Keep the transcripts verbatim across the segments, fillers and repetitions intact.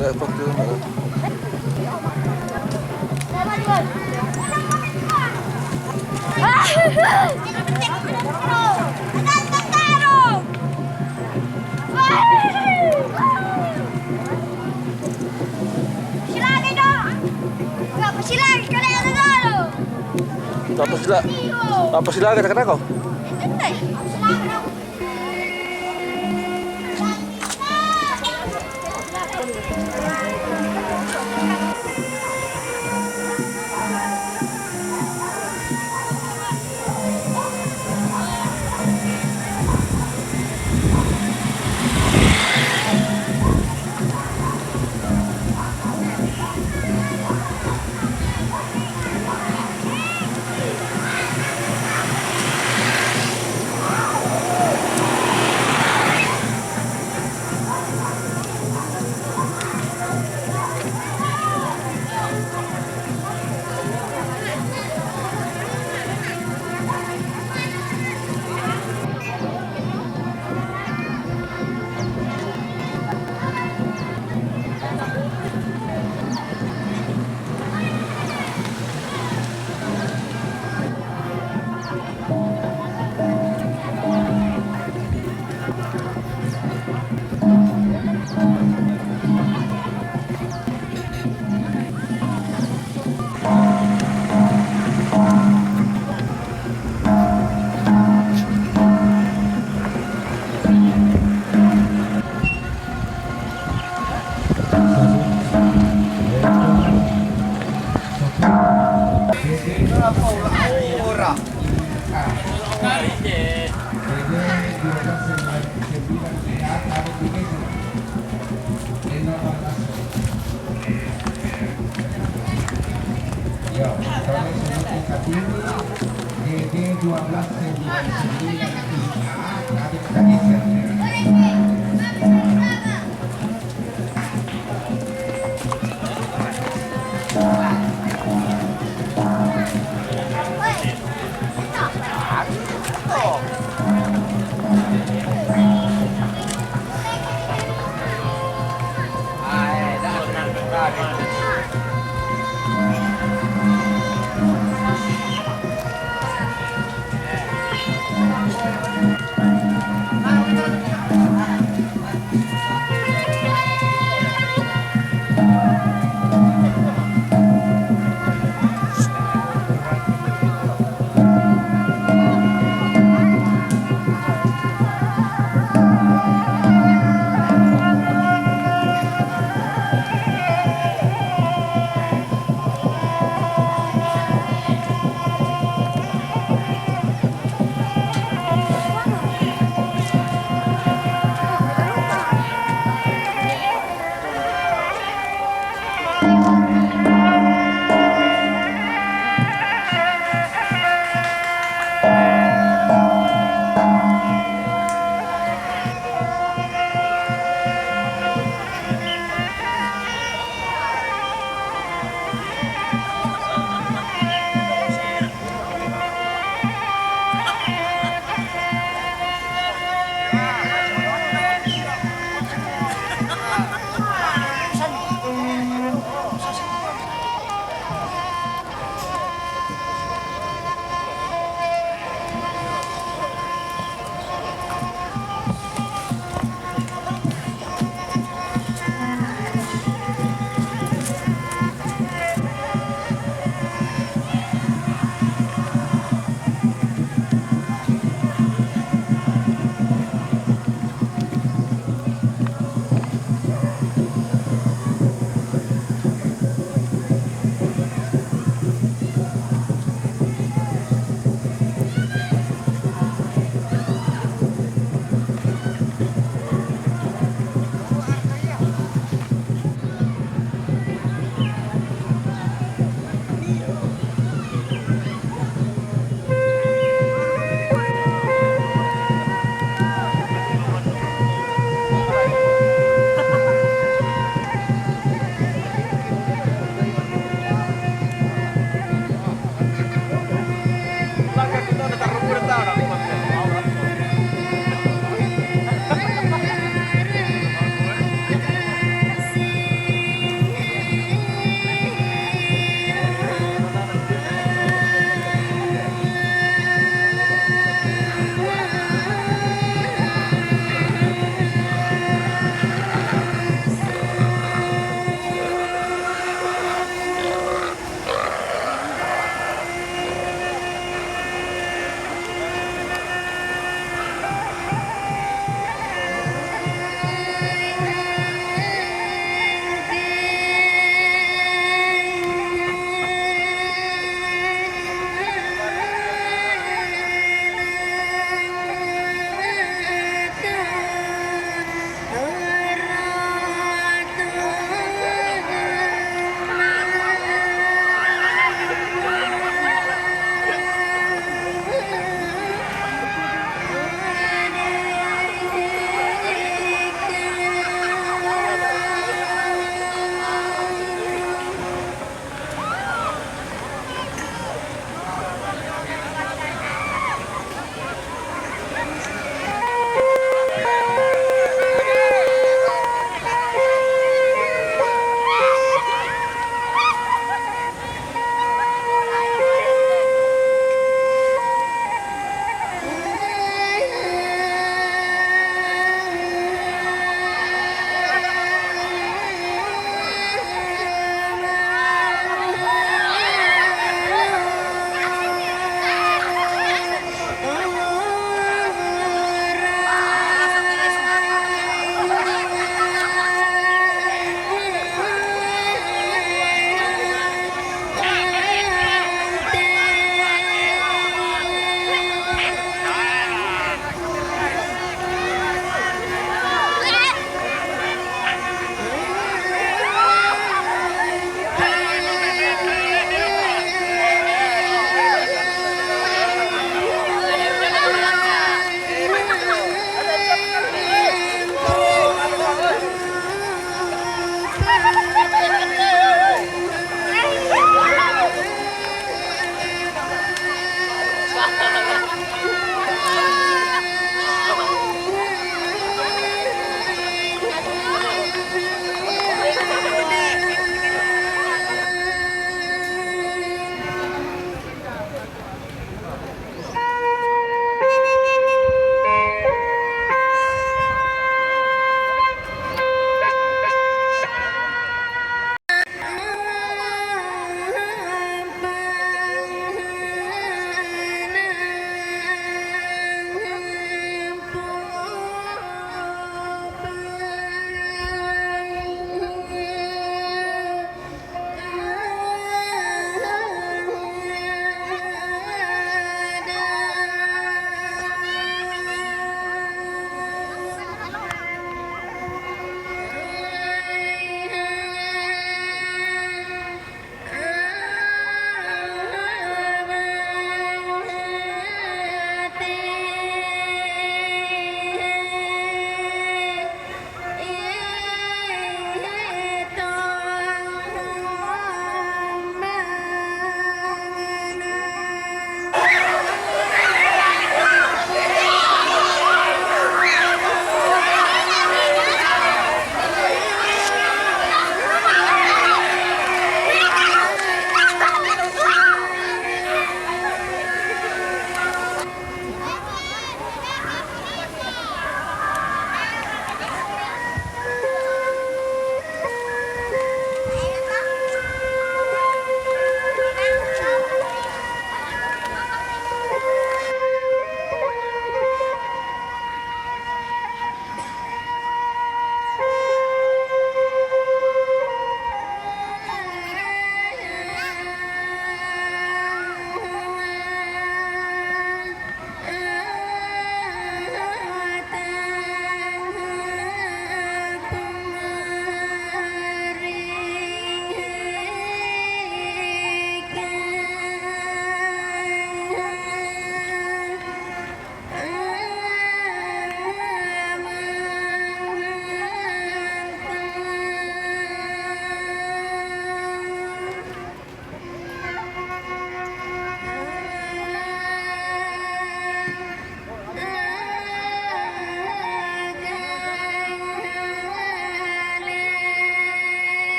Tapos sila, tapos sila, kata-kata ko.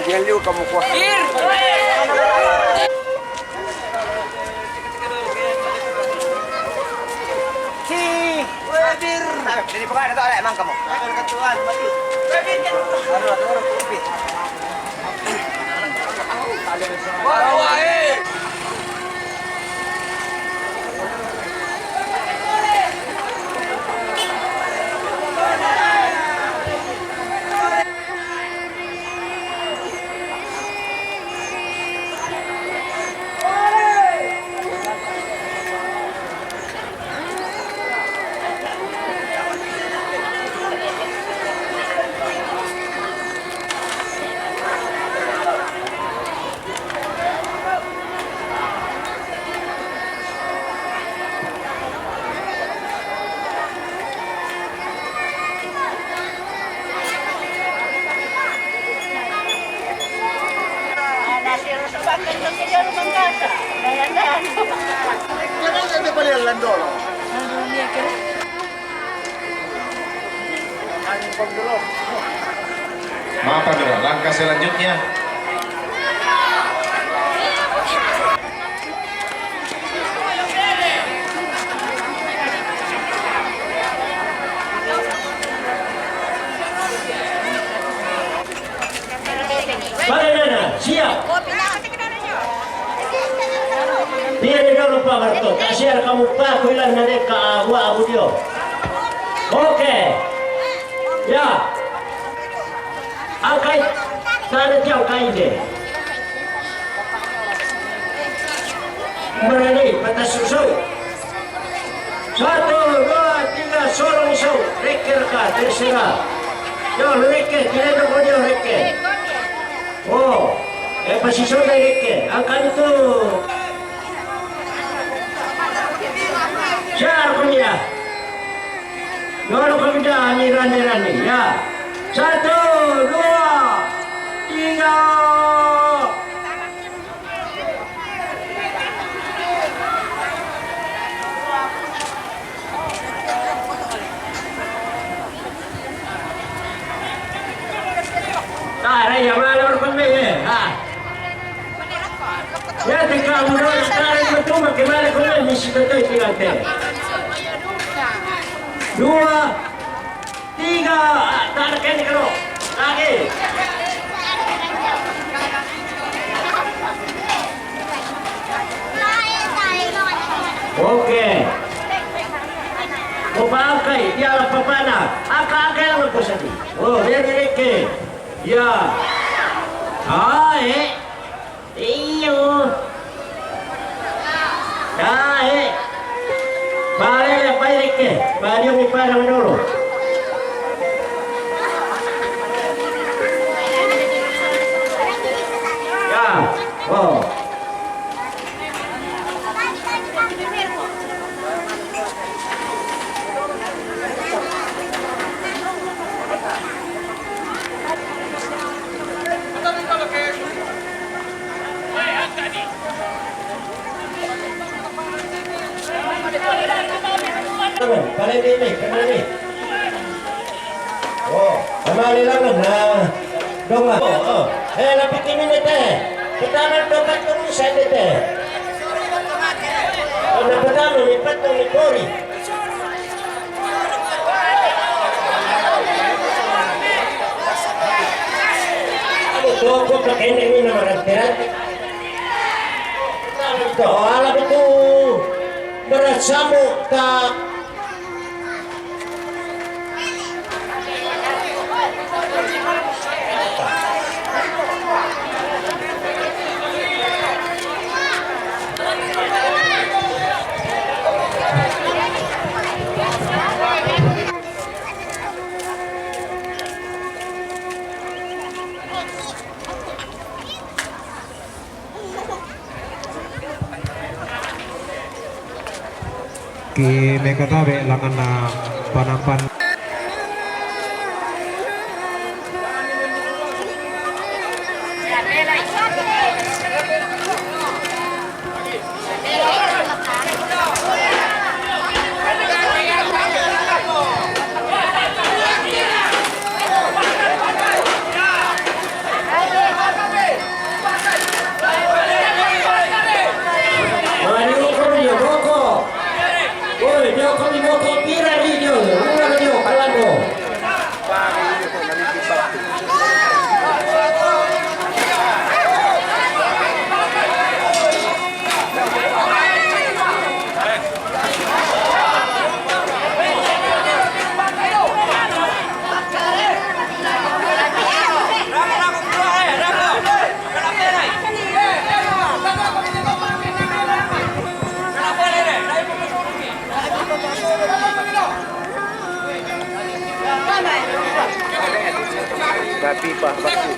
Jangan liu kamu kuah. Si, Webir. Jadi pokoknya ada tak ada emang kamu. Ada ketuaan, mati. Webir kan. Aduh, aduh, aduh, kopi. Wah, wah, eh. Maaf, Pak Lurah. Langkah selanjutnya. Bagaimana? Siap? Dia di dalam, Pak Marto. Tak siap kamu, Pak, kuilan mereka, ah, buat Abu Dio. Oke. Ya. Angkai. Sana dia angkai dia. Merani, patah susu. Satu, dua, tiga, sorong iso. Rekke ka, terserah. Yo, rekke, tidak ada kau dia rekke. Oh, eh, pasti sudah rekke. Angkat itu. Siap, kau dia. Baru kau dia, ni rani-rani, ya. Satu, dua, tiga. Tara ya mala berkembe ya. Ha. Ya, tika muda tara bertumba kembali kembali misi betul tinggal te. Dua. Tiga, ah, tak ada kena kena. Lagi. Oke. Mau pakai, dia lah papana. Angka, angka yang lepas tadi. Oh, dia direke. Ya. Ah, eh. Iyo. Tae. Pale ya paireke. Pale mi para manolo. Ya. Oh. Pale dini, pale dini. Oh, amale langan na donga. Oh, oh. Eh, lapiki mine te. Pertama dokat kami sende te. Oh, na pertama ni patung ni pori. Amo toko pakende ni na marante-rante. To, ala betu. Berasamu ta. Ki mekatabe langan na panampan. Tapi bah baku.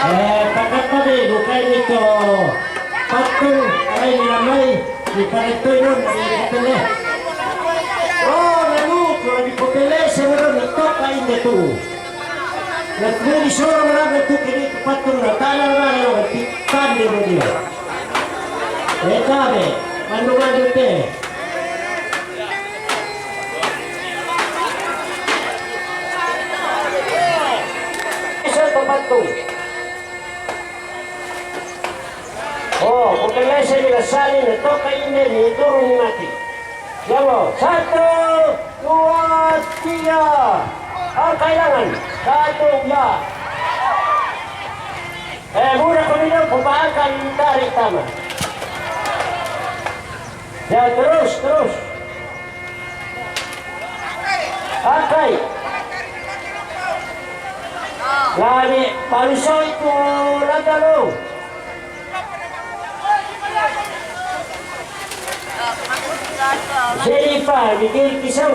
Eh, pakapade, bukai nito. Patung, ai, nilamai, di paretoi nun, di potele. Oh, nanu, kalau di potele, sebenarnya nito kain itu. Na kung di soro marami tu kini tu patung na tana na na na ti tande mo dia. E kabe, anu maju te. Isa tu patung. Oh, bukan lese ni lasali na toka inde ni turu ni mati. Yamo, satu, dua, tiga. Ah, kailangan. Satu, ya. Eh, mura ko nila, pupaakan tarik tama. Ya, terus, terus. Akai. Lagi palusoi tu latalo. Jennifer, mikir kisau.